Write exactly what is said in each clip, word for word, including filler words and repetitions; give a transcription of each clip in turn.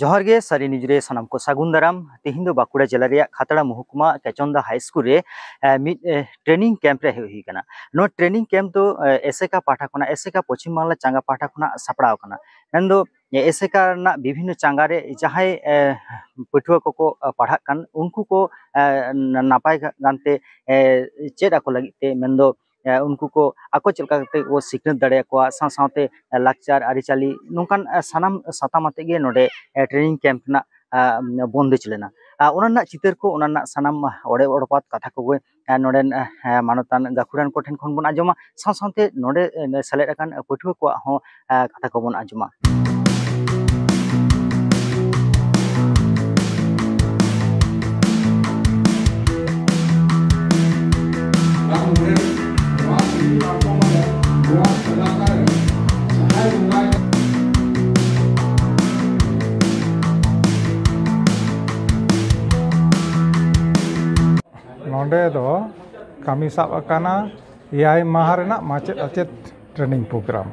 ᱡᱚᱦᱟᱨ ᱜᱮ, ᱥᱟᱹᱨᱤ ᱱᱤᱭᱩᱡᱽ ᱨᱮ ᱥᱟᱱᱟᱢ ᱠᱚ ᱥᱟᱹᱜᱩᱱ ᱫᱟᱨᱟᱢ᱾ ᱛᱮᱦᱮᱧ ᱫᱚ ᱵᱟᱸᱠᱩᱲᱟ ᱡᱮᱞᱟ ᱨᱮᱭᱟᱜ ᱠᱷᱟᱛᱲᱟ ᱢᱚᱦᱩᱠᱩᱢᱟ ᱠᱮᱪᱚᱱᱫᱟ ᱦᱟᱭ ᱥᱠᱩᱞ ᱨᱮ, ᱮ, ᱢᱤᱫ, ᱮ, ᱴᱨᱮᱱᱤᱝ ᱠᱮᱢᱯ ᱨᱮ ᱦᱮᱡ ᱦᱩᱭ ᱟᱠᱟᱱᱟ᱾ ᱱᱚᱣᱟ ᱴᱨᱮᱱᱤᱝ ᱠᱮᱢᱯ ᱫᱚ, ᱮ, ᱮᱥᱮᱠᱟ ᱯᱟᱦᱴᱟ ᱠᱷᱚᱱᱟᱜ, ᱮᱥᱮᱠᱟ ᱯᱚᱪᱷᱤᱢ ᱵᱟᱝᱞᱟ ᱪᱟᱸᱜᱟ ᱯᱟᱦᱴᱟ ᱠᱷᱚᱱᱟᱜ ᱥᱟᱯᱲᱟᱣ ᱟᱠᱟᱱᱟ᱾ ᱢᱮᱱᱫᱚ, ᱮ, ᱮᱥᱮᱠᱟ ᱨᱮᱱᱟᱜ ᱵᱤᱵᱷᱤᱱᱱᱚ ᱪᱟᱸᱜᱟ ᱨᱮ ᱡᱟᱦᱟᱸᱭ, ᱮ, ᱯᱟᱹᱴᱷᱩᱣᱟᱹ ᱠᱚᱠᱚ, ᱮ, ᱯᱟᱲᱦᱟᱜ ᱠᱟᱱ, ᱩᱱᱠᱩ ᱠᱚ, ᱮ, ᱱᱟ-, ᱱᱟᱯᱟᱭ ᱜᱟ-, ᱜᱟᱱᱛᱮ, ᱮ, ᱪᱮᱫ ᱟᱠᱚ ᱞᱟᱹᱜᱤᱫ ᱛᱮ, ᱢᱮᱱᱫᱚ, ᱮ, ᱩᱱᱠᱩ ᱠᱚ ᱟᱠᱚ ᱪᱮᱫ ᱞᱮᱠᱟ ᱠᱟᱛᱮ ᱠᱚ ᱥᱤᱠᱷᱱᱟᱹᱛ ᱫᱟᱲᱮᱭᱟᱠᱚᱣᱟ, ᱥᱟᱶ ᱥᱟᱶᱛᱮ ᱞᱟᱠᱪᱟᱨ, ᱟᱹᱨᱤᱪᱟᱹᱞᱤ, ᱱᱚᱝᱠᱟᱱ, ᱮ, ᱥᱟᱱᱟᱢ ᱥᱟᱛᱟᱢ ᱟᱛᱮ ᱜᱮ ᱱᱚᱰᱮ, ᱮ, ᱴᱨᱮᱱᱤᱝ ᱠᱮᱢᱯ ᱨᱮᱱᱟᱜ, ᱮ, ᱵᱚᱱᱫᱮᱡᱽ ᱞᱮᱱᱟ᱾ ᱟ, ᱚᱱᱟ ᱨᱮᱱᱟᱜ ᱪᱤᱛᱟᱹᱨ ᱠᱚ, ᱚᱱᱟ ᱨᱮᱱᱟᱜ ᱥᱟᱱᱟᱢ ᱚᱲᱮ ᱚᱲᱯᱟᱛ ᱠᱟᱛᱷᱟ ᱠᱚᱜᱮ, ᱮ, ᱱᱚᱰᱮᱱ, ᱮ, ᱢᱟᱱᱚᱛᱟᱱ ᱜᱟᱹᱠᱷᱩᱲᱟᱱ ᱠᱚᱴᱷᱮᱱ ᱠᱷᱚᱱ ᱵᱚᱱ ᱟᱸᱡᱚᱢᱟ, ᱥᱟᱶ ᱥᱟᱶᱛᱮ ᱱᱚᱰᱮ, ᱮ, ᱥᱮᱞᱮᱫ ᱟᱠᱟᱱ ᱯᱟᱹᱴᱷᱩᱣᱟᱹ ᱠᱚᱣᱟᱜ ᱦᱚᱸ, ᱮ, ᱠᱟᱛᱷᱟ ᱠᱚᱵᱚᱱ ᱟᱸᱡᱚᱢᱟ᱾ ᱱᱚᱰᱮ ᱫᱚ ᱠᱟᱹᱢᱤ ᱥᱟᱵ ᱟᱠᱟᱱᱟ ᱮᱭᱟᱭ ᱢᱟᱦᱟ ᱨᱮᱱᱟᱜ ᱢᱟᱪᱮᱫ ᱟᱪᱮᱫ ᱴᱨᱮᱱᱤᱝ ᱯᱨᱳᱜᱨᱟᱢ᱾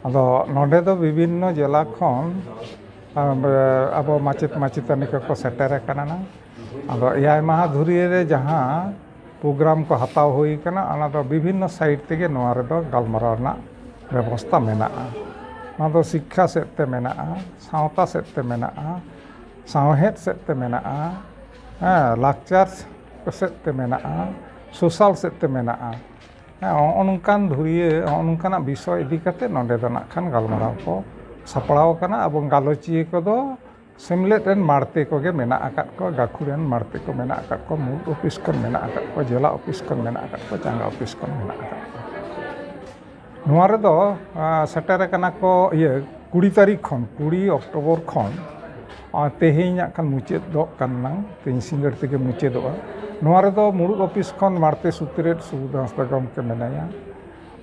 ᱟᱫᱚ ᱱᱚᱰᱮ ᱫᱚ ᱵᱤᱵᱷᱤᱱᱱᱚ ᱡᱮᱞᱟ ᱠᱷᱚᱱ, ᱟ, ᱟᱵᱚ ᱢᱟᱪᱮᱫ ᱢᱟᱪᱮᱛᱟᱹᱱᱤ ᱠᱚᱠᱚ ᱥᱮᱴᱮᱨ ᱟᱠᱟᱱᱟ᱾ ᱟᱫᱚ ᱮᱭᱟᱭ ᱢᱟᱦᱟ ᱫᱷᱩᱨᱤᱭᱟᱹ ᱨᱮ ᱡᱟᱦᱟᱸ ᱯᱨᱳᱜᱨᱟᱢ ᱠᱚ ᱦᱟᱛᱟᱣ ᱦᱩᱭ ᱠᱟᱱᱟ, ᱚᱱᱟ ᱫᱚ ᱵᱤᱵᱷᱤᱱᱱᱚ ᱥᱟᱭᱤᱰ ᱛᱮᱜᱮ ᱱᱚᱣᱟ ᱨᱮᱫᱚ ᱜᱟᱞᱢᱟᱨᱟᱣ ᱨᱮᱱᱟᱜ ᱵᱮᱵᱚᱥᱛᱟ ᱢᱮᱱᱟᱜᱼᱟ᱾ ᱱᱚᱣᱟ ᱫᱚ ᱥᱤᱠᱠᱷᱟ ᱥᱮᱫ ᱛᱮ ᱢᱮᱱᱟᱜᱼᱟ, ᱥᱟᱶᱛᱟ ᱥᱮᱫ ᱛᱮ ᱢᱮᱱᱟᱜᱼᱟ, ᱥᱟᱶᱦᱮᱫ ᱥᱮᱫ ᱛᱮ ᱢᱮᱱᱟᱜᱼᱟ, ᱦᱮᱸ, ᱞᱟᱠᱪᱟᱨ ᱥᱮᱫ ᱛᱮ ᱢᱮᱱᱟᱜᱼᱟ, ᱥᱳᱥᱟᱞ ᱥᱮᱫ ᱛᱮ ᱢᱮᱱᱟᱜᱼᱟ᱾ ᱦᱮᱸ, ᱦᱚᱸᱜᱼᱚ ᱱᱚᱝᱠᱟᱱ ᱫᱷᱩᱨᱤᱭᱟᱹ, ᱦᱚᱸᱜᱼᱚ ᱱᱚᱝᱠᱟᱱᱟᱜ ᱵᱤᱥᱚᱭ ᱤᱫᱤ ᱠᱟᱛᱮ ᱱᱚᱰᱮ ᱫᱚ ᱱᱟᱜ ᱠᱷᱟᱱ ᱜᱟᱞᱢᱟᱨᱟᱣ ᱠᱚ ᱥᱟᱯᱲᱟᱣ ᱟᱠᱟᱱᱟ᱾ ᱮᱵᱚᱝ ᱜᱟᱞᱚᱪᱤᱭᱟᱹ ᱠᱚᱫᱚ ᱥᱮᱢᱞᱮᱫ ᱨᱮᱱ ᱢᱟᱲᱛᱮ ᱠᱚᱜᱮ ᱢᱮᱱᱟᱜ ᱟᱠᱟᱫ ᱠᱚᱣᱟ, ᱜᱟᱹᱠᱷᱩᱲ ᱨᱮᱱ ᱢᱟᱲᱛᱮ ᱠᱚ ᱢᱮᱱᱟᱜ ᱟᱠᱟᱫ ᱠᱚᱣᱟ, ᱢᱩᱬ ᱚᱯᱷᱤᱥ ᱠᱷᱚᱱ ᱢᱮᱱᱟᱜ ᱟᱠᱟᱫ ᱠᱚᱣᱟ, ᱡᱮᱞᱟ ᱚᱯᱷᱤᱥ ᱠᱷᱚᱱ ᱢᱮᱱᱟᱜ ᱟᱠᱟᱫ ᱠᱚᱣᱟ, ᱪᱟᱸᱜᱟ ᱚᱯᱷᱤᱥ ᱠᱷᱚᱱ ᱢᱮᱱᱟᱜ ᱟᱠᱟᱫ ᱠᱚᱣᱟ᱾ ᱱᱚᱣᱟ ᱨᱮᱫᱚ, ᱟ, ᱥᱮᱴᱮᱨ ᱟᱠᱟᱱᱟ ᱠᱚ, ᱤᱭᱟᱹ, ᱠᱩᱲᱤ ᱛᱟᱹᱨᱤᱠᱷ ᱠᱷᱚᱱ, ᱠᱩᱲᱤ ᱚᱠᱴᱳᱵᱚᱨ ᱠᱷᱚᱱ, ᱟ, ᱛᱮᱦᱮᱧ ᱱᱟᱜ ᱠᱷᱟᱱ ᱢᱩᱪᱟᱹᱫᱚᱜ ᱠᱟᱱᱟ, ᱛᱮᱦᱮᱧ ᱥᱤᱸᱜᱟᱹᱲ ᱛᱮᱜᱮ ᱢᱩᱪᱟᱹᱫᱚᱜᱼᱟ᱾ ᱱᱚᱣᱟ ᱨᱮᱫᱚ ᱢᱩᱬᱩᱫ ᱚᱯᱷᱤᱥ ᱠᱷᱚᱱ ᱢᱟᱲᱛᱮ ᱥᱩᱛᱨᱮᱛ ᱥᱩᱵᱩᱫᱷ ᱦᱟᱸᱥᱫᱟ ᱜᱚᱢᱠᱮ ᱢᱮᱱᱟᱭᱟ,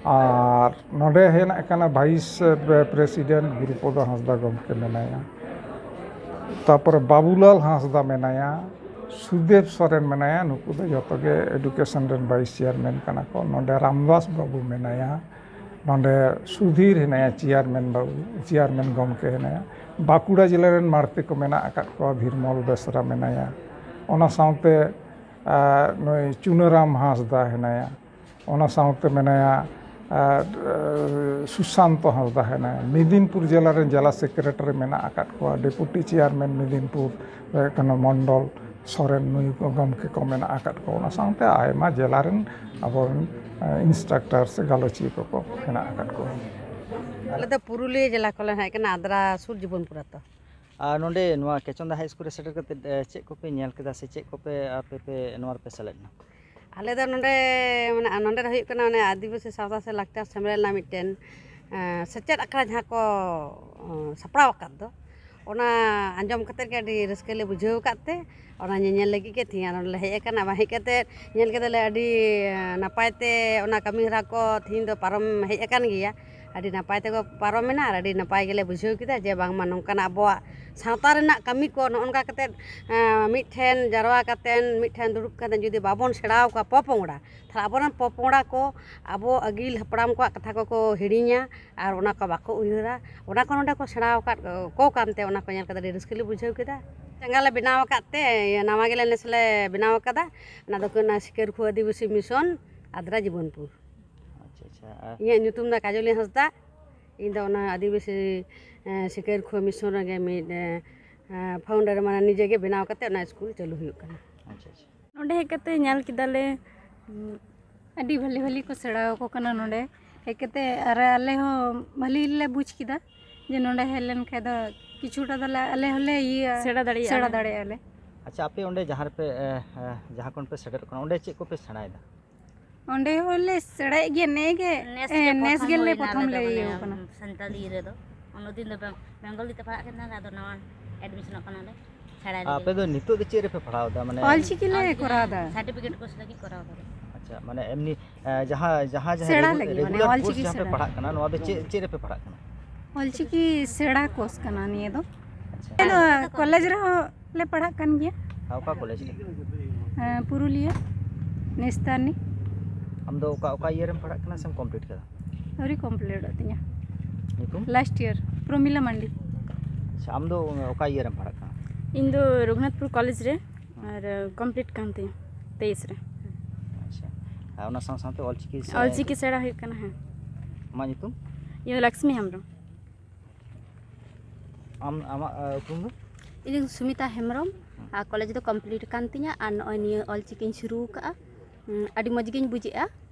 ᱟᱨ ᱱᱚᱰᱮ ᱦᱮᱱᱟᱜ ᱠᱟᱱᱟ ᱵᱷᱟᱭᱤᱥ, ᱮ, ᱯᱨᱮᱥᱤᱰᱮᱱᱴ ᱜᱩᱨᱩᱯᱚᱫᱚ ᱦᱟᱸᱥᱫᱟ ᱜᱚᱢᱠᱮ ᱢᱮᱱᱟᱭᱟ, ᱛᱟᱯᱚᱨᱮ ᱵᱟᱵᱩᱞᱟᱞ ᱦᱟᱸᱥᱫᱟ ᱢᱮᱱᱟᱭᱟ, ᱥᱩᱫᱮᱵ ᱥᱚᱨᱮᱱ ᱢᱮᱱᱟᱭᱟ, ᱱᱩᱠᱩ ᱫᱚ ᱡᱚᱛᱚ ᱜᱮ ᱮᱰᱩᱠᱮᱥᱚᱱ ᱨᱮᱱ ᱵᱷᱟᱭᱤᱥ ᱪᱮᱭᱟᱨᱢᱮᱱ ᱠᱟᱱᱟ ᱠᱚ᱾ ᱱᱚᱰᱮ ᱨᱟᱢᱫᱟᱥ ᱵᱟᱹᱵᱩ ᱢᱮᱱᱟᱭᱟ, ᱱᱚᱰᱮ ᱥᱩᱫᱷᱤᱨ ᱦᱮᱱᱟᱭᱟ, ᱪᱮᱭᱟᱨᱢᱮᱱ ᱵᱟᱵᱩ, ᱪᱮᱭᱟᱨᱢᱮᱱ ᱜᱚᱢᱠᱮ ᱦᱮᱱᱟᱭᱟ᱾ ᱵᱟᱸᱠᱩᱲᱟ ᱡᱮᱞᱟ ᱨᱮᱱ ᱢᱟᱹᱨᱛᱤ ᱠᱚ ᱢᱮᱱᱟᱜ ᱟᱠᱟᱫ ᱠᱚᱣᱟ, ᱵᱷᱤᱨᱢᱚᱞ ᱵᱮᱥᱨᱟ ᱢᱮᱱᱟᱭᱟ᱾ ᱚᱱᱟ ᱥᱟᱶᱛᱮ, ᱟ, ᱱᱩᱭ ᱪᱩᱱᱟᱹᱨᱟᱢ ᱦᱟᱸᱥᱫᱟ ᱦᱮᱱᱟᱭᱟ᱾ ᱚᱱᱟ ᱥᱟᱶᱛᱮ ᱢᱮᱱᱟᱭᱟ, ᱟ, ᱥᱩᱥᱟᱱᱛᱚ ᱦᱟᱸᱥᱫᱟ ᱦᱮᱱᱟᱭᱟ᱾ ᱢᱮᱫᱤᱱᱯᱩᱨ ᱡᱮᱞᱟ ᱨᱮᱱ ᱡᱮᱞᱟ ᱥᱮᱠᱨᱮᱴᱟᱨᱤ ᱢᱮᱱᱟᱜ ᱟᱠᱟᱫ ᱠᱚᱣᱟ, ᱰᱮᱯᱩᱴᱤ ᱪᱮᱭᱟᱨᱢᱮᱱ ᱢᱮᱫᱤᱱᱯᱩᱨ, ᱦᱩᱭᱩᱜ ᱠᱟᱱᱟ ᱢᱚᱱᱰᱚᱞ ᱥᱚᱨᱮᱱ, ᱱᱩᱭ ᱠᱚ ᱜᱚᱢᱠᱮ ᱠᱚ ᱢᱮᱱᱟᱜ ᱟᱠᱟᱫ ᱠᱚᱣᱟ᱾ ᱚᱱᱟ ᱥᱟᱶᱛᱮ ᱟᱭᱢᱟ ᱡᱮᱞᱟ ᱨᱮᱱ ᱟᱵᱚᱨᱮᱱ, ᱟ, ᱤᱱᱥᱴᱨᱟᱠᱴᱟᱨ ᱥᱮ ᱜᱟᱞᱚᱪᱤᱭᱟᱹ ᱠᱚᱠᱚ ᱢᱮᱱᱟᱜ ᱟᱠᱟᱫ ᱠᱚᱣᱟ᱾ ᱟᱞᱮ ᱫᱚ ᱯᱩᱨᱩᱞᱤᱭᱟᱹ ᱡᱮᱞᱟ ᱠᱷᱚᱱᱞᱮ ᱦᱮᱡ ᱠᱟᱱᱟ, ᱟᱫᱽᱨᱟ ᱥᱩᱨ ᱡᱤᱵᱚᱱᱯᱩᱨ ᱟᱛᱳ᱾ ᱟᱨ ᱱᱚᱰᱮ ᱱᱚᱣᱟ ᱠᱮᱪᱚᱱᱫᱟ ᱦᱟᱭ ᱥᱠᱩᱞ ᱨᱮ ᱥᱮᱴᱮᱨ ᱠᱟᱛᱮ, ᱮ, ᱪᱮᱫ ᱠᱚᱯᱮ ᱧᱮᱞ ᱠᱮᱫᱟ ᱥᱮ ᱪᱮᱫ ᱠᱚᱯᱮ ᱟᱯᱮ ᱯᱮ ᱱᱚᱣᱟ ᱨᱮᱯᱮ ᱥᱮᱞᱮᱫ ᱮᱱᱟ? ᱟᱞᱮ ᱫᱚ ᱱᱚᱰᱮ ᱢᱮᱱᱟᱜᱼᱟ, ᱱᱚᱰᱮ ᱫᱚ ᱦᱩᱭᱩᱜ ᱠᱟᱱᱟ ᱚᱱᱮ ᱟᱹᱫᱤᱵᱟᱹᱥᱤ ᱥᱟᱶᱛᱟ ᱥᱮ ᱞᱟᱠᱪᱟᱨ ᱥᱮᱢᱞᱮᱫ ᱨᱮᱱᱟᱜ ᱢᱤᱫᱴᱮᱱ, ᱮᱸ, ᱥᱮᱪᱮᱫ ᱟᱠᱷᱲᱟ ᱡᱟᱦᱟᱸ ᱠᱚ, ᱮᱸ, ᱥᱟᱯᱲᱟᱣ ᱟᱠᱟᱫ ᱫᱚ, ᱚᱱᱟ ᱟᱸᱡᱚᱢ ᱠᱟᱛᱮᱫ ᱜᱮ ᱟᱹᱰᱤ ᱨᱟᱹᱥᱠᱟᱹ ᱞᱮ ᱵᱩᱡᱷᱟᱹᱣ ᱟᱠᱟᱫ ᱛᱮ ᱚᱱᱟ ᱧᱮᱧᱮᱞ ᱞᱟᱹᱜᱤᱫ ᱜᱮ ᱛᱮᱦᱮᱧ ᱱᱚᱰᱮ ᱞᱮ ᱦᱮᱡ ᱟᱠᱟᱱᱟ᱾ ᱟᱨ ᱦᱮᱡ ᱠᱟᱛᱮᱫ ᱧᱮᱞ ᱠᱮᱫᱟᱞᱮ ᱟᱹᱰᱤ, ᱮᱸ, ᱱᱟᱯᱟᱭ ᱛᱮ ᱚᱱᱟ ᱠᱟᱹᱢᱤ ᱦᱚᱨᱟ ᱠᱚ ᱛᱮᱦᱮᱧ ᱫᱚ ᱯᱟᱨᱚᱢ ᱦᱮᱡ ᱟᱠᱟᱱ ᱜᱮᱭᱟ᱾ ᱟᱹᱰᱤ ᱱᱟᱯᱟᱭ ᱛᱮᱠᱚ ᱯᱟᱨᱚᱢᱮᱱᱟ ᱟᱨ ᱟᱹᱰᱤ ᱱᱟᱯᱟᱭ ᱜᱮᱞᱮ ᱵᱩᱡᱷᱟᱹᱣ ᱠᱮᱫᱟ ᱡᱮ ᱵᱟᱝᱢᱟ ᱱᱚᱝᱠᱟᱱᱟᱜ ᱟᱵᱚᱣᱟᱜ ᱥᱟᱶᱛᱟ ᱨᱮᱱᱟᱜ ᱠᱟᱹᱢᱤ ᱠᱚ ᱱᱚᱜᱼᱚ ᱱᱚᱝᱠᱟ ᱠᱟᱛᱮᱫ, ᱮᱸ, ᱢᱤᱫᱴᱷᱮᱱ ᱡᱟᱨᱣᱟ ᱠᱟᱛᱮᱫ, ᱢᱤᱫᱴᱷᱮᱱ ᱫᱩᱲᱩᱵ ᱠᱟᱛᱮᱫ ᱡᱩᱫᱤ ᱵᱟᱵᱚᱱ ᱥᱮᱬᱟ ᱟᱠᱚᱣᱟ ᱯᱚᱯᱚᱝᱲᱟ, ᱛᱟᱦᱞᱮ ᱟᱵᱚᱨᱮᱱ ᱯᱚᱯᱚᱝᱲᱟ ᱠᱚ ᱟᱵᱚ ᱟᱹᱜᱤᱞ ᱦᱟᱯᱲᱟᱢ ᱠᱚᱣᱟᱜ ᱠᱟᱛᱷᱟ ᱠᱚᱠᱚ ᱦᱤᱲᱤᱧᱟ ᱟᱨ ᱚᱱᱟ ᱠᱚ ᱵᱟᱠᱚ ᱩᱭᱦᱟᱹᱨᱟ᱾ ᱚᱱᱟ ᱠᱚ ᱱᱚᱰᱮ ᱠᱚ ᱥᱮᱬᱟ ᱟᱠᱟᱫ ᱠᱚ ᱠᱟᱱᱛᱮ ᱚᱱᱟ ᱠᱚ ᱧᱮᱞ ᱠᱟᱛᱮ ᱟᱹᱰᱤ ᱨᱟᱹᱥᱠᱟᱹ ᱞᱮ ᱵᱩᱡᱷᱟᱹᱣ ᱠᱮᱫᱟ᱾ ᱪᱟᱸᱜᱟ ᱞᱮ ᱵᱮᱱᱟᱣ ᱟᱠᱟᱫ ᱛᱮ ᱱᱟᱣᱟ ᱜᱮᱞᱮ ᱱᱮᱥ ᱞᱮ ᱵᱮᱱᱟᱣ ᱟᱠᱟᱫᱟ᱾ ᱚᱱᱟ ᱫᱚ ᱦᱩᱭᱩᱜ ᱠᱟᱱᱟ ᱥᱤᱠᱟᱹᱨ ᱠᱷᱩ ᱟᱹᱫᱤᱵᱟᱹᱥᱤ ᱢᱤᱥᱚᱱ, ᱟᱫᱽᱨᱟ ᱡᱤᱵᱚᱱᱯᱩᱨ᱾ ᱟᱪᱪᱷᱟ, ᱟᱪᱪᱷᱟ᱾ ᱟᱨ ᱤᱧᱟᱹᱜ ᱧᱩᱛᱩᱢ ᱫᱚ ᱠᱟᱡᱚᱞᱤ ᱦᱟᱸᱥᱫᱟ᱾ ᱤᱧ ᱫᱚ ᱚᱱᱟ ᱟᱹᱫᱤᱵᱟᱹᱥᱤ, ᱮᱸ, ᱥᱤᱠᱟᱹᱨ ᱠᱷᱩ ᱢᱤᱥᱚᱱ ᱨᱮᱜᱮ ᱢᱤᱫ, ᱮᱸ, ᱮᱸ, ᱯᱷᱟᱣᱩᱱᱰᱟᱨ, ᱢᱟᱱᱮ ᱱᱤᱡᱮ ᱜᱮ ᱵᱮᱱᱟᱣ ᱠᱟᱛᱮ ᱚᱱᱟ ᱥᱠᱩᱞ ᱪᱟᱹᱞᱩ ᱦᱩᱭᱩᱜ ᱠᱟᱱᱟ᱾ ᱟᱪᱪᱷᱟ, ᱟᱪᱪᱷᱟ᱾ ᱱᱚᱰᱮ ᱦᱮᱡ ᱠᱟᱛᱮ ᱧᱮᱞ ᱠᱮᱫᱟᱞᱮ, ᱩᱸ, ᱟᱹᱰᱤ ᱵᱷᱟᱞᱮ ᱵᱷᱟᱞᱮ ᱠᱚ ᱥᱮᱬᱟ ᱟᱠᱚ ᱠᱟᱱᱟ ᱱᱚᱰᱮ ᱦᱮᱡ ᱠᱟᱛᱮ, ᱟᱨ ᱟᱞᱮ ᱦᱚᱸ ᱵᱷᱟᱞᱮ ᱞᱮ ᱵᱩᱡᱽ ᱠᱮᱫᱟ ᱡᱮ ᱱᱚᱰᱮ ᱦᱮᱡ ᱞᱮᱱ ᱠᱷᱟᱡ ᱫᱚ ᱠᱤᱪᱷᱩᱴᱟ ᱫᱚᱞᱮ ᱟᱞᱮ ᱦᱚᱸᱞᱮ ᱤᱭᱟᱹ ᱥᱮᱬᱟ ᱫᱟᱲᱮᱭᱟᱜᱼᱟ᱾ ᱥᱮᱬᱟ ᱫᱟᱲᱮᱭᱟᱜᱼᱟ ᱞᱮ᱾ ᱟᱪᱪᱷᱟ, ᱟᱯᱮ ᱚᱸᱰᱮ ᱡᱟᱦᱟᱸ ᱨᱮᱯᱮ, ᱮ, ᱮ, ᱡᱟᱦᱟᱸ ᱠᱷᱚᱱ ᱯᱮ ᱥᱮᱴᱮᱨᱚᱜ ᱠᱟᱱᱟ, ᱚᱸᱰᱮ ᱪᱮᱫ ᱠᱚᱯᱮ ᱥᱮᱬᱟᱭᱮᱫᱟ? ᱚᱸᱰᱮ ᱦᱚᱸᱞᱮ ᱥᱮᱬᱟᱭᱮᱫ ᱜᱮᱭᱟ, ᱱᱮ ᱜᱮ ᱱᱮᱥ ᱮ, ᱜᱮ ᱱᱮᱥ ᱯᱨᱚᱛᱷᱚᱢ ᱜᱮᱞᱮ ᱦᱩᱭᱱᱟ ᱯᱨᱚᱛᱷᱚᱢ ᱟᱞᱮ ᱞᱮ ᱫᱚ ᱤᱭᱟᱹ ᱢᱟᱱᱮ ᱠᱟᱱᱟ᱾ ᱥᱟᱱᱛᱟᱞᱤ ᱤᱭᱟᱹ ᱨᱮᱫᱚ᱾ ᱩᱱᱟᱹᱜ ᱫᱤᱱ ᱫᱚ ᱵᱮᱝ- ᱵᱮᱝᱜᱚᱞᱤ ᱛᱮ ᱯᱟᱲᱦᱟᱜ ᱠᱟᱱ ᱛᱟᱦᱮᱱᱟ, ᱟᱫᱚ ᱱᱟᱣᱟ ᱮᱰᱢᱤᱥᱚᱱᱚᱜ ᱠᱟᱱᱟᱞᱮ᱾ ᱥᱮᱬᱟᱭ ᱟᱯᱮ ᱞᱟᱹᱜᱤᱫ᱾ ᱫᱚ ᱱᱤᱛᱚᱜ ᱫᱚ ᱪᱮᱫ ᱨᱮᱯᱮ ᱯᱟᱲᱦᱟᱣ ᱮᱫᱟ? ᱢᱟᱱᱮ ᱚᱞᱪᱤᱠᱤ ᱞᱮ ᱚᱞᱪᱤᱠᱤ ᱠᱚᱨᱟᱣ ᱮᱫᱟ᱾ ᱥᱟᱨᱴᱤᱯᱷᱤᱠᱮᱴ ᱠᱳᱨᱥ ᱞᱟᱹᱜᱤᱫ ᱠᱚᱨᱟᱣ ᱫᱟᱞᱮ᱾ ᱟᱪᱪᱷᱟ, ᱢᱟᱱᱮ ᱮᱢᱱᱤ, ᱮ, ᱡᱟᱦᱟᱸ ᱡᱟᱦᱟᱸ ᱡᱟᱦᱟᱸ ᱥᱮᱬᱟ ᱨᱮᱜᱩ- ᱞᱟᱹᱜᱤᱫ, ᱢᱟᱱᱮ ᱨᱮᱜᱩᱞᱟᱨ ᱠᱳᱨᱥ ᱚᱞᱪᱤᱠᱤ ᱡᱟᱦᱟᱸ ᱯᱮ ᱥᱮᱬᱟ᱾ ᱯᱟᱲᱦᱟᱜ ᱠᱟᱱᱟ, ᱱᱚᱣᱟ ᱫᱚ ᱪᱮᱫ ᱪᱮᱫ ᱨᱮᱯᱮ ᱯᱟᱲᱦᱟᱜ ᱠᱟᱱᱟ? ᱚᱞᱪᱤᱠᱤ ᱥᱮᱬᱟ ᱠᱳᱨᱥ ᱠᱟᱱᱟ ᱱᱤᱭᱟᱹ ᱫᱚ᱾ ᱟᱪᱪᱷᱟ᱾ ᱟᱞᱮ ᱫᱚ ᱠᱚᱞᱮᱡᱽ ᱨᱮᱦᱚᱸ ᱞᱮ ᱯᱟᱲᱦᱟᱜ ᱠᱟᱱ ᱜᱮᱭᱟ᱾ ᱟᱨ ᱚᱠᱟ ᱠᱚᱞᱮᱡᱽ ᱨᱮ? ᱮᱸ, ᱯᱩᱨᱩᱞᱤᱭᱟᱹ ᱱᱮᱥᱛᱟᱱᱤ᱾ ᱟᱢ ᱫᱚ ᱚᱠᱟ ᱚᱠᱟ ᱤᱭᱟᱹ ᱨᱮᱢ ᱯᱟᱲᱦᱟᱜ ᱠᱟᱱᱟ ᱥᱮᱢ ᱠᱚᱢᱯᱞᱤᱴ ᱠᱟᱫᱟ? ᱟᱹᱣᱨᱤ ᱠᱚᱢᱯᱞᱤᱴᱚᱜ ᱛᱤᱧᱟ᱾ ᱧᱩᱛᱩᱢ? ᱞᱟᱥᱴ ᱤᱭᱟᱨ, ᱯᱨᱚᱢᱤᱞᱟ ᱢᱟᱱᱰᱤ᱾ ᱟᱪᱪᱷᱟ, ᱟᱢ ᱫᱚ ᱚᱠᱟ ᱤᱭᱟᱨ ᱨᱮᱢ ᱯᱟᱲᱦᱟᱜ ᱠᱟᱱᱟ? ᱤᱧ ᱫᱚ ᱨᱚᱜᱷᱩᱱᱟᱛᱷᱯᱩᱨ ᱠᱚᱞᱮᱡᱽ ᱨᱮ᱾ ᱦᱮᱸ᱾ ᱟᱨ ᱠᱚᱢᱯᱞᱤᱴ ᱠᱟᱱ ᱛᱤᱧᱟ ᱛᱮᱭᱤᱥ ᱨᱮ᱾ ᱟᱪᱪᱷᱟ, ᱟᱨ ᱚᱱᱟ ᱥᱟᱶ ᱥᱟᱶᱛᱮ ᱚᱞᱪᱤᱠᱤ ᱥᱮ- ᱚᱞᱪᱤᱠᱤ ᱥᱮᱬᱟ ᱦᱩᱭᱩᱜ ᱠᱟᱱᱟ, ᱦᱮᱸ᱾ ᱟᱢᱟᱜ ᱧᱩᱛᱩᱢ? ᱤᱧ ᱫᱚ ᱞᱚᱠᱥᱢᱤ ᱦᱮᱢᱵᱨᱚᱢ᱾ ᱟᱢ, ᱟᱢᱟᱜ, ᱟ, ᱩᱯᱨᱩᱢ ᱫᱚ? ᱤᱧ ᱫᱚ ᱥᱩᱢᱤᱛᱟ ᱦᱮᱢᱵᱨᱚᱢ᱾ ᱦᱮᱸ᱾ ᱟᱨ ᱠᱚᱞᱮᱡᱽ ᱫᱚ ᱠᱚᱢᱯᱞᱤᱴ ᱠᱟᱱ ᱛᱤᱧᱟ ᱟᱨ ᱱᱚᱜᱼᱚᱭ ᱱᱤᱭᱟᱹ ᱚᱞᱪᱤᱠᱤᱧ ᱥᱩᱨᱩ ᱟᱠᱟᱫᱼᱟ᱾ ᱩᱸ, ᱟᱹᱰᱤ ᱢᱚᱡᱽ ᱜᱤᱧ ᱵᱩᱡᱮᱜᱼᱟ᱾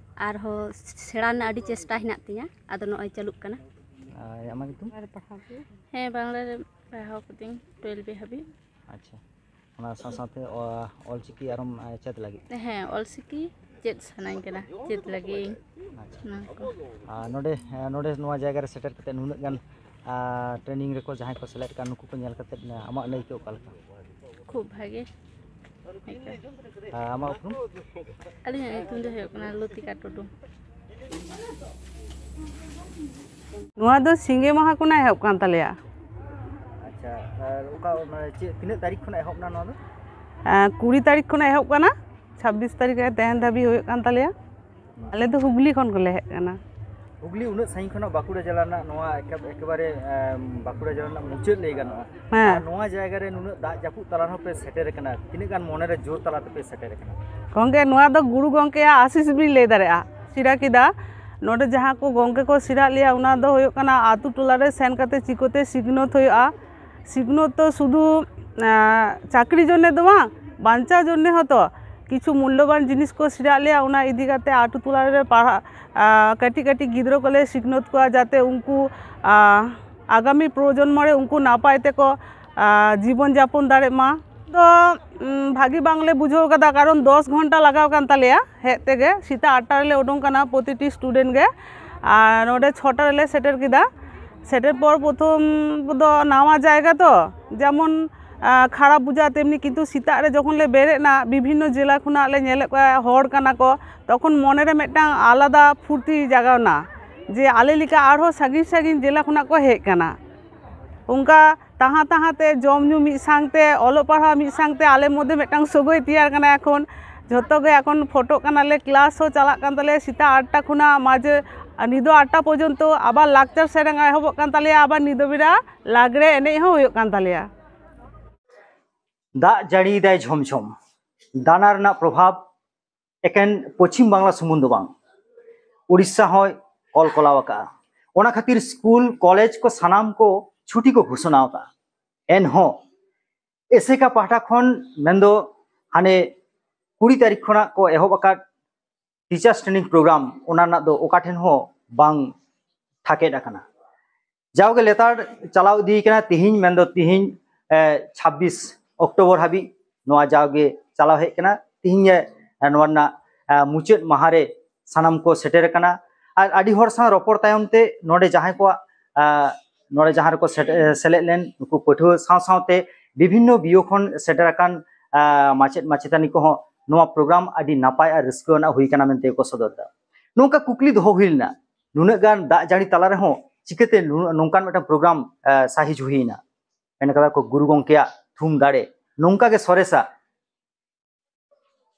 ᱟᱨᱦᱚᱸ ᱥᱮᱬᱟ ᱨᱮᱱᱟᱜ ᱟᱹᱰᱤ ᱪᱮᱥᱴᱟ ᱦᱮᱱᱟᱜ ᱛᱤᱧᱟ, ᱟᱫᱚ ᱱᱚᱜᱼᱚᱭ ᱪᱟᱹᱞᱩᱜ ᱠᱟᱱᱟ᱾ ᱟᱨ ᱟᱢᱟᱜ ᱧᱩᱛᱩᱢ? ᱦᱮᱸ, ᱵᱟᱝᱞᱟ ᱨᱮ ᱯᱟᱲᱦᱟᱣ ᱠᱟᱹᱫᱟᱹᱧ ᱴᱩᱭᱮᱞᱵᱷ ᱦᱟᱹᱵᱤᱡ᱾ ᱟᱪᱪᱷᱟ, ᱚᱱᱟ ᱥᱟᱶ ᱥᱟᱶᱛᱮ, ᱚ, ᱚᱞᱪᱤᱠᱤ ᱟᱨᱚᱢ, ᱮ, ᱪᱮᱫ ᱞᱟᱹᱜᱤᱫ? ᱦᱮᱸ, ᱚᱞᱪᱤᱠᱤ ᱪᱮᱫ ᱥᱟᱱᱟᱧ ᱠᱟᱱᱟ, ᱪᱮᱫ ᱞᱟᱹᱜᱤᱫ ᱤᱧ᱾ ᱟᱪᱪᱷᱟ᱾ ᱚᱱᱟ ᱠᱚ᱾ ᱟᱨ ᱱᱚᱰᱮ, ᱮ, ᱱᱚᱰᱮ ᱱᱚᱣᱟ ᱡᱟᱭᱜᱟ ᱨᱮ ᱥᱮᱴᱮᱨ ᱠᱟᱛᱮ ᱱᱩᱱᱟᱹᱜ ᱜᱟᱱ, ᱟ, ᱴᱨᱮᱱᱤᱝ ᱨᱮᱠᱚ ᱡᱟᱦᱟᱸᱭ ᱠᱚ ᱥᱮᱞᱮᱫ ᱠᱟᱱ, ᱱᱩᱠᱩ ᱠᱚ ᱧᱮᱞ ᱠᱟᱛᱮ, ᱮ, ᱟᱢᱟᱜ ᱟᱹᱱᱟᱹᱭᱠᱟᱹᱣ ᱚᱠᱟ ᱞᱮᱠᱟ? ᱠᱷᱩᱵ ᱵᱷᱟᱜᱮ᱾ ᱟᱨ ᱟᱢᱟᱜ ᱩᱯᱨᱩᱢ? ᱟᱹᱞᱤᱧᱟᱜ ᱧᱩᱛᱩᱢ ᱫᱚ ᱦᱩᱭᱩᱜ ᱠᱟᱱᱟ ᱞᱚᱛᱤᱠᱟ ᱴᱩᱰᱩ᱾ ᱱᱚᱣᱟ ᱫᱚ ᱥᱤᱸᱜᱮ ᱢᱟᱦᱟ ᱠᱷᱚᱱᱟᱜ ᱮᱦᱚᱵ ᱠᱟᱱ ᱛᱟᱞᱮᱭᱟ᱾ ᱟᱪᱪᱷᱟ, ᱟᱨ ᱚᱠᱟ, ᱢᱟᱱᱮ, ᱪᱮᱫ, ᱛᱤᱱᱟᱹᱜ ᱛᱟᱹᱨᱤᱠᱷ ᱠᱷᱚᱱᱟᱜ ᱮᱦᱚᱵ ᱮᱱᱟ ᱱᱚᱣᱟ ᱫᱚ? ᱟᱸ, ᱠᱩᱲᱤ ᱛᱟᱹᱨᱤᱠᱷ ᱠᱷᱚᱱᱟᱜ ᱮᱦᱚᱵ ᱠᱟᱱᱟ, ᱪᱷᱟᱵᱵᱤᱥ ᱛᱟᱹᱨᱤᱠᱷ ᱨᱮ ᱛᱮᱦᱮᱧ ᱫᱷᱟᱹᱵᱤᱡ ᱦᱩᱭᱩᱜ ᱠᱟᱱ ᱛᱟᱞᱮᱭᱟ᱾ ᱟᱞᱮ ᱫᱚ ᱦᱩᱜᱽᱞᱤ ᱠᱷᱚᱱ ᱜᱮᱞᱮ ᱦᱮᱡ ᱠᱟᱱᱟ᱾ ᱦᱩᱜᱽᱞᱤ ᱩᱱᱟᱹᱜ ᱥᱟᱺᱜᱤᱧ ᱠᱷᱚᱱᱟᱜ ᱵᱟᱸᱠᱩᱲᱟ ᱡᱮᱞᱟ ᱨᱮᱱᱟᱜ ᱱᱚᱣᱟ ᱮᱠᱮ-, ᱮᱠᱮᱵᱟᱨᱮ, ᱮᱢ, ᱵᱟᱸᱠᱩᱲᱟ ᱡᱮᱞᱟ ᱨᱮᱱᱟᱜ ᱢᱩᱪᱟᱹᱫ ᱞᱟᱹᱭ ᱜᱟᱱᱚᱜᱼᱟ᱾ ᱦᱮᱸ᱾ ᱟᱨ ᱱᱚᱣᱟ ᱡᱟᱭᱜᱟ ᱨᱮ ᱱᱩᱱᱟᱹᱜ ᱫᱟᱜ ᱡᱟᱹᱯᱩᱫ ᱛᱟᱞᱟ ᱨᱮᱦᱚᱸ ᱯᱮ ᱥᱮᱴᱮᱨ ᱟᱠᱟᱱᱟ, ᱛᱤᱱᱟᱹᱜ ᱜᱟᱱ ᱢᱚᱱᱮᱨᱮ ᱡᱳᱨ ᱛᱟᱞᱟ ᱛᱮᱯᱮ ᱥᱮᱴᱮᱨ ᱟᱠᱟᱱᱟ? ᱜᱚᱢᱠᱮ, ᱱᱚᱣᱟ ᱫᱚ ᱜᱩᱨᱩ ᱜᱚᱢᱠᱮᱭᱟᱜ ᱟᱥᱤᱥ ᱵᱤᱱ ᱞᱟᱹᱭ ᱫᱟᱲᱮᱭᱟᱜᱼᱟ᱾ ᱪᱮᱫᱟᱜ ᱠᱮᱫᱟ, ᱱᱚᱰᱮ ᱡᱟᱦᱟᱸ ᱠᱚ ᱜᱚᱢᱠᱮ ᱠᱚ ᱥᱮᱬᱟᱜ ᱞᱮᱭᱟ, ᱚᱱᱟ ᱫᱚ ᱦᱩᱭᱩᱜ ᱠᱟᱱᱟ ᱟᱛᱳ ᱴᱚᱞᱟ ᱨᱮ ᱥᱮᱱ ᱠᱟᱛᱮ ᱪᱤᱠᱟᱹᱛᱮ ᱥᱤᱠᱷᱱᱟᱹᱛ ᱦᱩᱭᱩᱜᱼᱟ᱾ ᱥᱤᱠᱷᱱᱟᱹᱛ ᱫᱚ ᱥᱩᱫᱷᱩ, ᱟᱸ, ᱪᱟᱹᱠᱨᱤ ᱡᱚᱱᱱᱮ ᱫᱚ ᱵᱟᱝ, ᱵᱟᱧᱪᱟᱣ ᱡᱚᱱᱱᱮ ᱦᱚᱸᱛᱚ ᱠᱤᱪᱷᱩ ᱢᱩᱞᱞᱚᱵᱟᱱ ᱡᱤᱱᱤᱥ ᱠᱚ ᱥᱮᱬᱟᱜ ᱞᱮᱭᱟ, ᱚᱱᱟ ᱤᱫᱤ ᱠᱟᱛᱮ ᱟᱛᱳ ᱴᱚᱞᱟ ᱨᱮ ᱯᱟᱲᱦᱟᱜ, ᱟᱸ, ᱠᱟᱹᱴᱤᱡ ᱠᱟᱹᱴᱤᱡ ᱜᱤᱫᱽᱨᱟᱹ ᱠᱚᱞᱮ ᱥᱤᱠᱷᱱᱟᱹᱛ ᱠᱚᱣᱟ, ᱡᱟᱛᱮ ᱩᱱᱠᱩ, ᱟᱸ, ᱟᱜᱟᱢᱤ ᱯᱨᱚᱡᱚᱱᱢᱚ ᱨᱮ ᱩᱱᱠᱩ ᱱᱟᱯᱟᱭ ᱛᱮᱠᱚ, ᱟᱸ, ᱡᱤᱵᱚᱱ ᱡᱟᱯᱚᱱ ᱫᱟᱲᱮᱜ ᱢᱟ᱾ ᱫᱚ, ᱩᱸ, ᱵᱷᱟᱹᱜᱤ ᱵᱟᱝᱞᱮ ᱵᱩᱡᱷᱟᱹᱣ ᱠᱟᱫᱟ, ᱠᱟᱨᱚᱱ ᱫᱚᱥ ᱜᱷᱚᱱᱴᱟ ᱞᱟᱜᱟᱣ ᱠᱟᱱ ᱛᱟᱞᱮᱭᱟ ᱦᱮᱡ ᱛᱮᱜᱮ᱾ ᱥᱮᱛᱟᱜ ᱟᱴ ᱴᱟ ᱨᱮᱞᱮ ᱩᱰᱩᱝ ᱠᱟᱱᱟ ᱯᱨᱚᱛᱤᱴᱤ ᱥᱴᱩᱰᱮᱱᱴ ᱜᱮ, ᱟᱨ ᱱᱚᱰᱮ ᱪᱷᱚᱴᱟ ᱨᱮᱞᱮ ᱥᱮᱴᱮᱨ ᱠᱮᱫᱟ᱾ ᱥᱮᱴᱮᱨ ᱯᱚᱨ ᱯᱨᱚᱛᱷᱚᱢ ᱫᱚ ᱱᱟᱣᱟ ᱡᱟᱭᱜᱟ ᱛᱚ, ᱡᱮᱢᱚᱱ, ᱟᱸ, ᱠᱷᱟᱨᱟᱯ ᱵᱩᱡᱷᱟᱹᱜᱼᱟ, ᱛᱮᱢᱱᱤ ᱠᱤᱱᱛᱩ ᱥᱮᱛᱟᱜ ᱨᱮ ᱡᱚᱠᱷᱚᱱ ᱞᱮ ᱵᱮᱨᱮᱫ ᱮᱱᱟ, ᱵᱤᱵᱷᱤᱱᱱᱚ ᱡᱮᱞᱟ ᱠᱷᱚᱱᱟᱜ ᱞᱮ ᱧᱮᱞᱮᱫ ᱠᱚᱣᱟ, ᱦᱚᱲ ᱠᱟᱱᱟ ᱠᱚ, ᱛᱚᱠᱷᱚᱱ ᱢᱚᱱᱮᱨᱮ ᱢᱤᱫᱴᱟᱝ ᱟᱞᱟᱫᱟ ᱯᱷᱩᱨᱛᱤ ᱡᱟᱜᱟᱣ ᱮᱱᱟ ᱡᱮ ᱟᱞᱮ ᱞᱮᱠᱟ ᱟᱨᱦᱚᱸ ᱥᱟᱺᱜᱤᱧ ᱥᱟᱺᱜᱤᱧ ᱡᱮᱞᱟ ᱠᱷᱚᱱᱟᱜ ᱠᱚ ᱦᱮᱡ ᱠᱟᱱᱟ᱾ ᱚᱱᱠᱟ ᱛᱟᱦᱟᱸ ᱛᱟᱦᱟᱸ ᱛᱮ ᱡᱚᱢ ᱧᱩ ᱢᱤᱫ ᱥᱟᱶᱛᱮ, ᱚᱞᱚᱜ ᱯᱟᱲᱦᱟᱣ ᱢᱤᱫ ᱥᱟᱶᱛᱮ, ᱟᱞᱮ ᱢᱚᱫᱽᱫᱷᱮ ᱢᱤᱫᱴᱟᱝ ᱥᱟᱹᱜᱟᱹᱭ ᱛᱮᱭᱟᱨ ᱠᱟᱱᱟ᱾ ᱮᱠᱷᱚᱱ ᱡᱷᱚᱛᱚ ᱜᱮ ᱮᱠᱷᱚᱱ ᱯᱷᱳᱴᱳᱜ ᱠᱟᱱᱟᱞᱮ, ᱠᱞᱟᱥ ᱦᱚᱸ ᱪᱟᱞᱟᱜ ᱠᱟᱱ ᱛᱟᱞᱮᱭᱟ ᱥᱮᱛᱟᱜ ᱟᱴ ᱴᱟ ᱠᱷᱚᱱᱟᱜ ᱢᱟᱡᱷᱮ ᱟᱨ ᱱᱤᱛ ᱫᱚ ᱟᱴᱴᱟ ᱯᱚᱨᱡᱚᱱᱛᱚ ᱟᱵᱟᱨ ᱞᱟᱠᱪᱟᱨ ᱥᱮᱨᱮᱧ ᱮᱦᱚᱵᱚᱜ ᱠᱟᱱ ᱛᱟᱞᱮᱭᱟ, ᱟᱵᱟᱨ ᱧᱤᱫᱟᱹ ᱵᱮᱲᱟ ᱞᱟᱜᱽᱲᱮ ᱮᱱᱮᱡ ᱦᱚᱸ ᱦᱩᱭᱩᱜ ᱠᱟᱱ ᱛᱟᱞᱮᱭᱟ᱾ ᱫᱟᱜ ᱡᱟᱹᱲᱤᱭᱮᱫᱟᱭ ᱡᱷᱚᱢ ᱡᱷᱚᱢ, ᱫᱟᱱᱟ ᱨᱮᱱᱟᱜ ᱯᱨᱚᱵᱷᱟᱵᱽ ᱮᱠᱮᱱ ᱯᱚᱪᱷᱤᱢ ᱵᱟᱝᱞᱟ ᱥᱩᱢᱩᱝ ᱫᱚ ᱵᱟᱝ, ᱩᱲᱤᱥᱥᱟ ᱦᱚᱸᱭ ᱠᱚᱞᱠᱚᱞᱟᱣ ᱟᱠᱟᱫᱼᱟ᱾ ᱚᱱᱟ ᱠᱷᱟᱹᱛᱤᱨ ᱥᱠᱩᱞ, ᱠᱚᱞᱮᱡᱽ ᱠᱚ ᱥᱟᱱᱟᱢ ᱠᱚ ᱪᱷᱩᱴᱤ ᱠᱚ ᱜᱷᱳᱥᱚᱱᱟ ᱟᱠᱟᱫᱼᱟ᱾ ᱮᱱᱦᱚᱸ ᱮᱥᱮᱠᱟ ᱯᱟᱦᱴᱟ ᱠᱷᱚᱱ, ᱢᱮᱱᱫᱚ ᱦᱟᱱᱮ ᱠᱩᱲᱤ ᱛᱟᱹᱨᱤᱠᱷ ᱠᱷᱚᱱᱟᱜ ᱠᱚ ᱮᱦᱚᱵ ᱟᱠᱟᱫ ᱴᱤᱪᱟᱨᱥ ᱴᱨᱮᱱᱤᱝ ᱯᱨᱳᱜᱨᱟᱢ, ᱚᱱᱟ ᱨᱮᱱᱟᱜ ᱫᱚ ᱚᱠᱟ ᱴᱷᱮᱱ ᱦᱚᱸ ᱵᱟᱝ ᱛᱷᱟᱠᱮᱫ ᱟᱠᱟᱱᱟ᱾ ᱡᱟᱣᱜᱮ ᱞᱮᱛᱟᱲ ᱪᱟᱞᱟᱣ ᱤᱫᱤ ᱠᱟᱱᱟ᱾ ᱛᱤᱦᱤᱧ, ᱢᱮᱱᱫᱚ ᱛᱤᱦᱤᱧ, ᱮ, ᱪᱷᱟᱵᱵᱤᱥ ᱚᱠᱴᱳᱵᱚᱨ ᱦᱟᱹᱵᱤᱡ ᱱᱚᱣᱟ ᱡᱟᱣᱜᱮ ᱪᱟᱞᱟᱣ ᱦᱮᱡ ᱠᱟᱱᱟ᱾ ᱛᱤᱦᱤᱧ, ᱮ, ᱱᱚᱣᱟ ᱨᱮᱱᱟᱜ, ᱮ, ᱢᱩᱪᱟᱹᱫ ᱢᱟᱦᱟ ᱨᱮ ᱥᱟᱱᱟᱢ ᱠᱚ ᱥᱮᱴᱮᱨ ᱟᱠᱟᱱᱟ᱾ ᱟᱨ ᱟᱹᱰᱤ ᱦᱚᱲ ᱥᱟᱶ ᱨᱚᱯᱚᱲ ᱛᱟᱭᱚᱢ ᱛᱮ ᱱᱚᱰᱮ ᱡᱟᱦᱟᱸᱭ ᱠᱚᱣᱟᱜ, ᱮ, ᱱᱚᱰᱮ ᱡᱟᱦᱟᱸ ᱨᱮᱠᱚ ᱥᱮᱴ-, ᱮ, ᱥᱮᱞᱮᱫ ᱞᱮᱱ ᱱᱩᱠᱩ ᱯᱟᱹᱴᱷᱩᱣᱟᱹ ᱥᱟᱶ ᱥᱟᱶᱛᱮ ᱵᱤᱵᱷᱤᱱᱱᱚ ᱵᱤᱭᱳ ᱠᱷᱚᱱ ᱥᱮᱴᱮᱨ ᱟᱠᱟᱱ, ᱮ, ᱢᱟᱪᱮᱫ ᱢᱟᱪᱮᱛᱟᱹᱱᱤ ᱠᱚᱦᱚᱸ ᱱᱚᱣᱟ ᱯᱨᱳᱜᱨᱟᱢ ᱟᱹᱰᱤ ᱱᱟᱯᱟᱭ ᱟᱨ ᱨᱟᱹᱥᱠᱟᱹ ᱟᱱᱟᱜ ᱦᱩᱭ ᱠᱟᱱᱟ ᱢᱮᱱᱛᱮ ᱠᱚ ᱥᱚᱫᱚᱨ ᱮᱫᱟ᱾ ᱱᱚᱝᱠᱟ ᱠᱩᱠᱞᱤ ᱫᱚᱦᱚ ᱦᱩᱭ ᱞᱮᱱᱟ, ᱱᱩᱱᱟᱹᱜ ᱜᱟᱱ ᱫᱟᱜ ᱡᱟᱹᱲᱤ ᱛᱟᱞᱟ ᱨᱮᱦᱚᱸ ᱪᱤᱠᱟᱹᱛᱮ ᱱᱩᱱᱟᱹᱜ, ᱱᱚᱝᱠᱟᱱ ᱢᱤᱫᱴᱟᱝ ᱯᱨᱳᱜᱨᱟᱢ, ᱮ, ᱥᱟᱦᱤᱡ ᱦᱩᱭᱮᱱᱟ? ᱢᱮᱱ ᱠᱟᱫᱟ ᱠᱚ, ᱜᱩᱨᱩ ᱜᱚᱢᱠᱮᱭᱟᱜ ᱛᱷᱩᱢ ᱫᱟᱲᱮ ᱱᱚᱝᱠᱟ ᱜᱮ ᱥᱚᱨᱮᱥᱟ᱾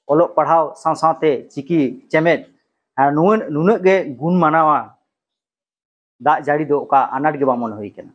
ᱚᱞᱚᱜ ᱯᱟᱲᱦᱟᱣ ᱥᱟᱶ ᱥᱟᱶᱛᱮ ᱪᱤᱠᱤ ᱪᱮᱢᱮᱫ, ᱟᱨ ᱱᱩᱱᱟᱹᱜ, ᱱᱩᱱᱟᱹᱜ ᱜᱮ ᱜᱩᱱ ᱢᱟᱱᱟᱣᱟ ᱫᱟᱜ ᱡᱟᱹᱲᱤ ᱫᱚ ᱚᱠᱟ ᱟᱱᱟᱴ ᱜᱮ ᱵᱟᱝ ᱢᱚᱱᱮ ᱦᱩᱭ ᱠᱟᱱᱟ᱾